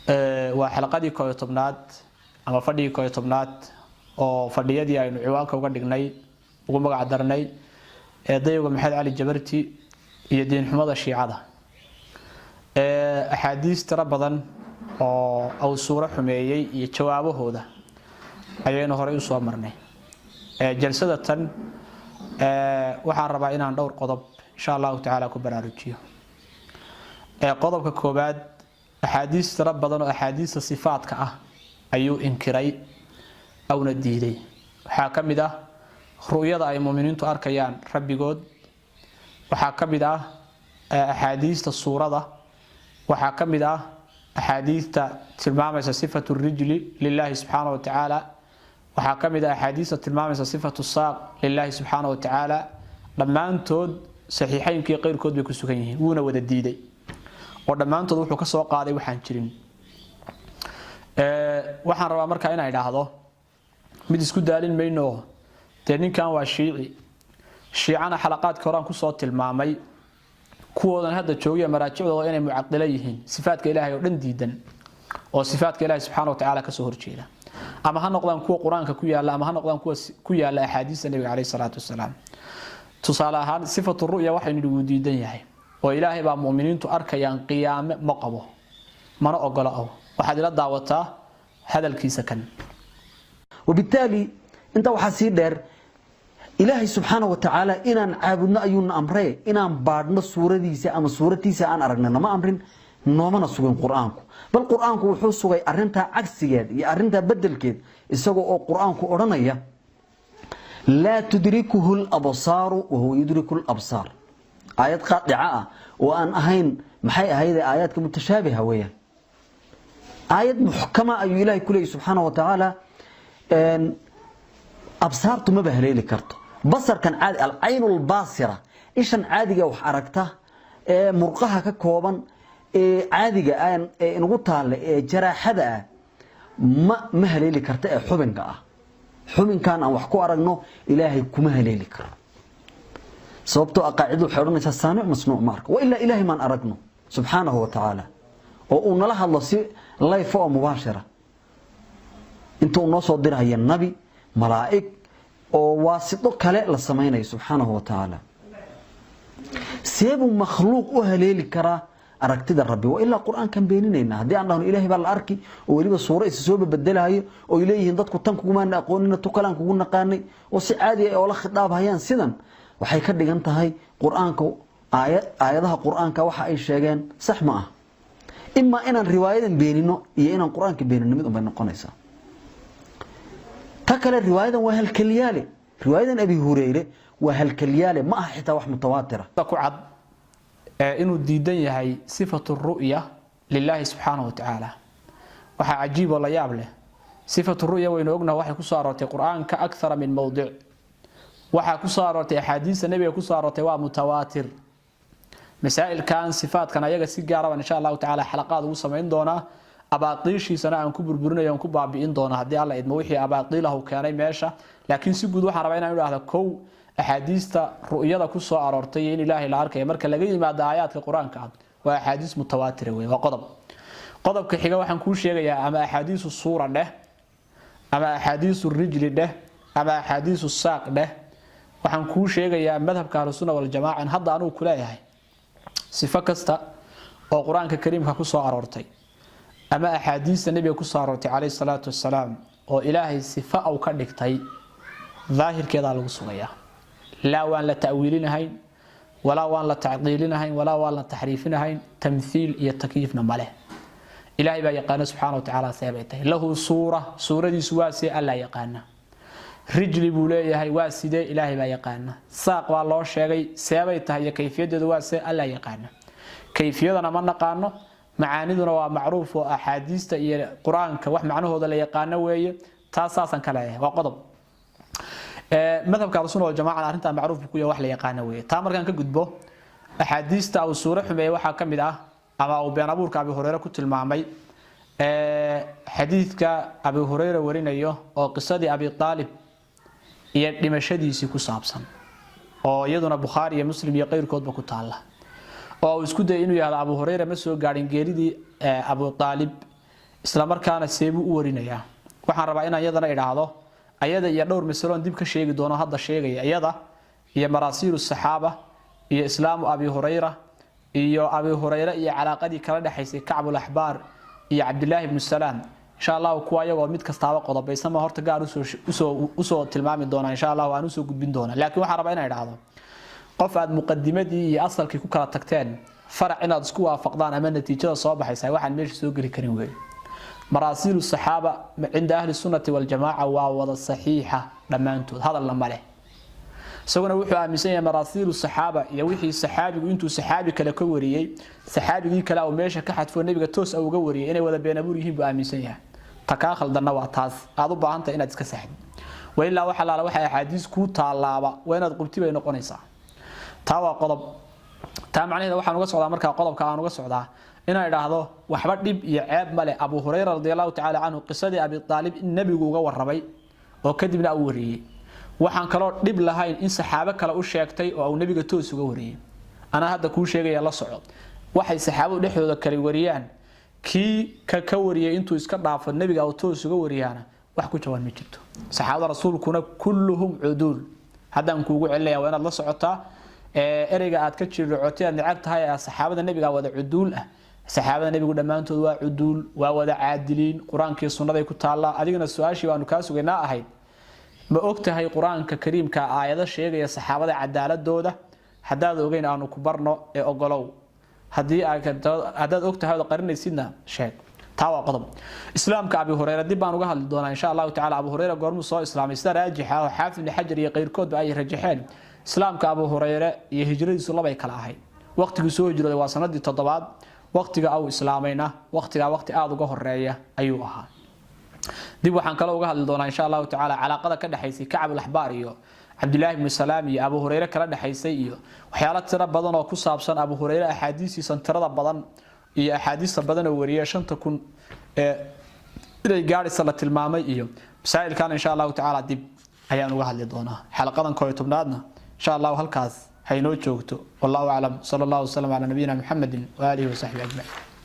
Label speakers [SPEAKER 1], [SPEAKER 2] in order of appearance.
[SPEAKER 1] Waa xalaqadii 11aad ama fadhigii 11aad oo fadhiyadii aynu ciwaanka uga dhignay, ugu magac darnay ee dayowga Maxamed Cali Jabarti iyo diinxumada Shiicada. Axaadiis tiro badan oo uu suuro xumeeyey iyo jawaabahooda ayaynu horey usoo marnay. Jalsada tan waxaan rabaa inaan dhowr qodob, insha Allahu tacaala, ku baraarujiyo. Qodobka koowaad, axaadiis tiro badan oo axaadiista sifaadka ah ayuu inkiray awna diiday. Waxaa ka mid ah ru'yada ay muminiintu arkayaan Rabbigood, waxaa ka mid ah axaadiista suurada, waxaa ka mid ah axaadiista tilmaamaysa sifatu rijli lilaahi subxaana wa tacaala, waxaa ka mid ah axaadiista tilmaamaysa sifatu saaq lilaahi subxaana wa tacaala. Dhammaantood saxiixaynkii qeyrkood bay ku sugan yihiin, wuuna wada diiday oo dhammaantood wuxuu ka soo qaaday waxaan jirin. Waxaan rabaa markaa inaan idhaahdo, mid isku daalin mayno. Dee ninkan waa Shiici, Shiicana xalaqaadkii horaan kusoo tilmaamay kuwoodan hadda joogiya maraajicdooda inay mucadilo yihiin, sifaadka Ilaahay oo dhan diidan oo sifaadka Ilaahay subxaana wa tacaala kasoo horjeeda, ama ha noqdaan kuwa Qur-aanka ku yaalla ama ha noqdaan kuwa ku yaalla axaadiista Nabiga caleyhi salaatu wasalaam. Tusaale ahaan, sifatu ru'ya waxaynu nidhi wuu diidan yahay oo Ilaahay baa mu'miniintu arkayaan qiyaame ma qabo, mana ogola. Ow waxaad ila daawataa hadalkiisa kan.
[SPEAKER 2] وبالتالي inta waxaa sii dheer, Ilaahay subxaana wa tacaala inaan caabudno ayuuna amree, inaan baadhno suuradiisa ama suuratiisa aan aragna nama amrin, noomana sugin Qur-aanku. Bal Qur-aanku wuxuu sugay arintaa cagsigeed iyo arintaa bedelkeed, isagoo oo Qur-aanku odhanaya: laa tudrikuhu labsaaru wahuwa yudriku labsaar. Aayad qaadica ah oo aan ahayn, maxay ahayd, aayaadka mutashaabiha weeyaan. Aayad muxkama ayuu Ilaahay ku leeyay subxaana wa tacaala: absaartu maba haleeli karto. Basarkan caadi, alcayn albaasira, ishan caadiga wax aragta ee murqaha ka kooban ee caadiga ee inagu taale ee jaraaxada ah ma haleeli karta ee xubinka ah. Xubinkan aan wax ku aragno Ilaahay kuma haleeli karo, sababtoo ah qaacidadu waxay odhanaysaa: saamic masnuuc ma arko. Wa ilaa Ilaahay maan aragno subxaanahu wa tacaala oo uu nala hadlo si layfa oo mubaashira, inta uu noo soo dirhaya nabi, malaa'ig oo waasito kale la samaynayo subxaanahu wa tacaala. Seebuu makhluuq u haleeli karaa aragtida Rabbi? Waa ilaa Qur-aankan beeninayna haddii aan dhahno Ilaahay baa la arki oo weliba suuro isa soo babedelahayo oo ay leeyihiin dadku tan kugumaana aqoonina, tu kalaan kugu naqaanay, oo si caadi ah oo la khitaab hayaan. Sidan waxay ka dhigan tahay Qur-aanka, aayadaha Qur-aanka waxa ay sheegeen sax ma ah. Imaa inaan riwaayadan beenino iyo inaan Qur-aanka beenino mid unbay noqonaysaa. Ta kale, riwaayadan waa halkalyaale. Riwaayadan Abi Hureyre waa halkalyaale, ma aha xitaa wax mutawaatira.
[SPEAKER 1] Ku cad inuu diidan yahay sifatu ru'ya lilaahi subxaanahu wa tacaala. Waxaa cajiib oo la yaab leh, sifatu ru'ya waynu ognaha, waxay kusoo aroortay Qur-aanka akthara min mowdic, waxaa kusoo aroortay axaadiista Nebiga kusoo aroortay, waa mutawaatir. Masaa'ilkan sifaadkan ayaga si gaara baan, insha Allahu tacaala, xalaqaad ugu samayn doonaa, abaatiishiisana aan ku burburinayo, aan ku baabi'in doona haddii Alla idmo, wixii abaatiilahu keenay meesha. Laakiin si guud waxaan rabaa inaan idhaahdo: kow, axaadiista ru'yada ku soo aroortay iyo in Ilaahay la arkaya, marka laga yimaado aayaadka Qur-aanka ah, waa axaadiis mutawaatira wey. Waa qodob. Qodobka xiga waxaan kuu sheegayaa, ama axaadiisu suura dheh, ama axaadiisu rijli dheh, ama axaadiisu saaq dheh, waxaan kuu sheegayaa madhabka Ahlusunna Waljamaca in hadda anugu kuleeyahay sifo kasta oo Qur-aanka Kariimka ku soo aroortay ama axaadiista Nebiga ku soo aroortay caleyhi salaatu wasalaam oo Ilaahay sifa au ka dhigtay, daahirkeedaa lagu sugayaa. Laa waan la ta'wiilinahayn, walaa waan la tacdiilinahayn, walaa waan la taxriifinahayn. Tamthiil iyo takyiifna maleh. Ilaahay baa yaqaana subxaana wa tacaala seebay tahay. Lahu suura, suuradiisu waa see? Allaa yaqaana. Rijli buu leeyahay, waa sidee? Ilaahay baa yaqaana. Saaq baa loo sheegay, seebay tahay iyo kayfiyadeedu waa see? Allaa yaqaana. Kayfiyadana ma naqaano, macaaniduna waa macruuf oo axaadiista iyo Qur-aanka wax macnahooda la yaqaano weeye. Taas saasaan ka leeyahay, waa qodob. Madhabka Ahlusuna Waljamaca arrintaa macruuf ku yahay, wax la yaqaano weeye. Taa markaan ka gudbo, axaadiista uu suuro xumeeyey waxaa ka mid ah ama uu been abuurka Abi Hureyre ku tilmaamay xadiidka Abi Hureyre warinayo oo qisadii Abi Aalib iyo dhimashadiisii ku saabsan, oo iyaduna Bukhaari iyo Muslim iyo qeyrkoodba ku taalla, oo uu isku dayay inuu yahdo Abu Hureyre ma soo gaadhin geeridii Abu Aalib. Isla markaana seebuu u warinayaa? Waxaan rabaa inaan iyadana idhaahdo, ayada iyo dhowr masaloon dib ka sheegi doono, hadda sheegaya, iyada iyo maraasiilu saxaaba iyo islaamu Abi Hurayra iyo Abi Hurayre iyo calaaqadii kala dhexaysay Kacbul Axbaar iyo Cabdilaahi ibnu Salaam, insha Allahu kuwa ayagoo mid kastaaba qodobaysama horta gaar usoo tilmaami doonaa, insha Allahu aan usoo gudbin doonaa. Laakiin waxaan rabaa inaan idhaahdo, qof aad muqadimadii iyo asalkii ku kala tagteen, farac inaad isku waafaqdaan ama natiijada soo baxaysa waxaan meesha soo geli karin wey. Maraasiilu saxaaba cinda ahli sunnati waljamaaca waa wada saxiixa dhammaantood, hadalna ma leh. Isaguna wuxuu aaminsan yahay maraasiilu saxaaba iyo wixii saxaabigu intuu saxaabi kale ka wariyey, saxaabigii kale uu meesha ka xadfo, nebiga toos uga wariyay, inay wada been abuur yihiin buu aaminsan yahay. Ta kaa khaldanna waa taas aad u baahantahay inaad iska saxdid. Wailaa waxa laala waxa axaadiis kuu taalaaba waa inaad qubti bay noqonaysaa. Taa waa qodob. Taa macnaheeda waxaan uga socdaa, markaa qodobka aan uga socdaa, inaan idhaahdo waxba dhib iyo ceeb male Abu Hurayra radi Allahu tacaala canhu qisadii Abi Aalib in nebigu uga warramay oo kadibna uu wariyey. Waxaan kaloo dhib lahayn in saxaabo kale u sheegtay oo uu nebiga toos uga wariyey. Anaa hadda kuu sheegaya, la soco, waxay saxaabadu dhexdooda kale wariyaan, kii ka wariyay intuu iska dhaafo nebiga uu toos uga wariyaana, wax ku jaban ma jirto. Saxaabada rasuulkuna kulluhum cuduul. Haddaan kuugu celinaya, waa inaad la socotaa ereyga aad ka jirdhacotay, aad necab tahay, ee saxaabada nebiga wada cuduul ah. Saxaabada nebigu dhammaantood waa cuduul, waa wada caadiliin, qur-aankii sunnaday ku taallaa. Adigana su-aashii baanu kaa sugaynaa ahayd: ma og tahay qur-aanka kariimka aayado sheegaya saxaabada cadaaladooda? Haddaad ogeyn, aanu ku barno ee ogolow. Haddii haddaad og tahay ood qarinaysidna, sheeg. Taa waa qodob. Islaamka Abi Hureyre dib baan uga hadli doonaa, insha Allahu tacala. Abu Hureyre goormuu soo islaamay? Sida raajixa oo Xaafid Ibni Xajar iyo keyrkoodba ay rajaxeen, islaamka Abu Hureyre iyo hijradiisu labay kala ahayd. Waqtigii soo hijrooday waa sanadii 7aad, waqtiga uu islaamayna waqtigaa waqti aada uga horeeya ayuu ahaa. Dib waxaan kaloo uga hadli doonaa, insha Allahu tacaala, calaaqada ka dhexaysay Kacab Alaxbaar iyo Cabdilaahi ibnu Salaam iyo Abu Hureyre kala dhexaysay, iyo waxyaalo tiro badan oo ku saabsan Abu Hureyre, axaadiistiisan tirada badan iyo axaadiista badan oo wariyay, 5000 ee inay gaadhaysa la tilmaamay, iyo masaa'ilkan insha Allahu tacaala dib ayaan uga hadli doonaa. Xalaqadan 11aadna insha Allahu halkaas haynoo joogto. Wallahu aclam. Sala Allahu wasalam calaa nabiyina Muxamedin waaalihi wasaxbihi ajmaciin.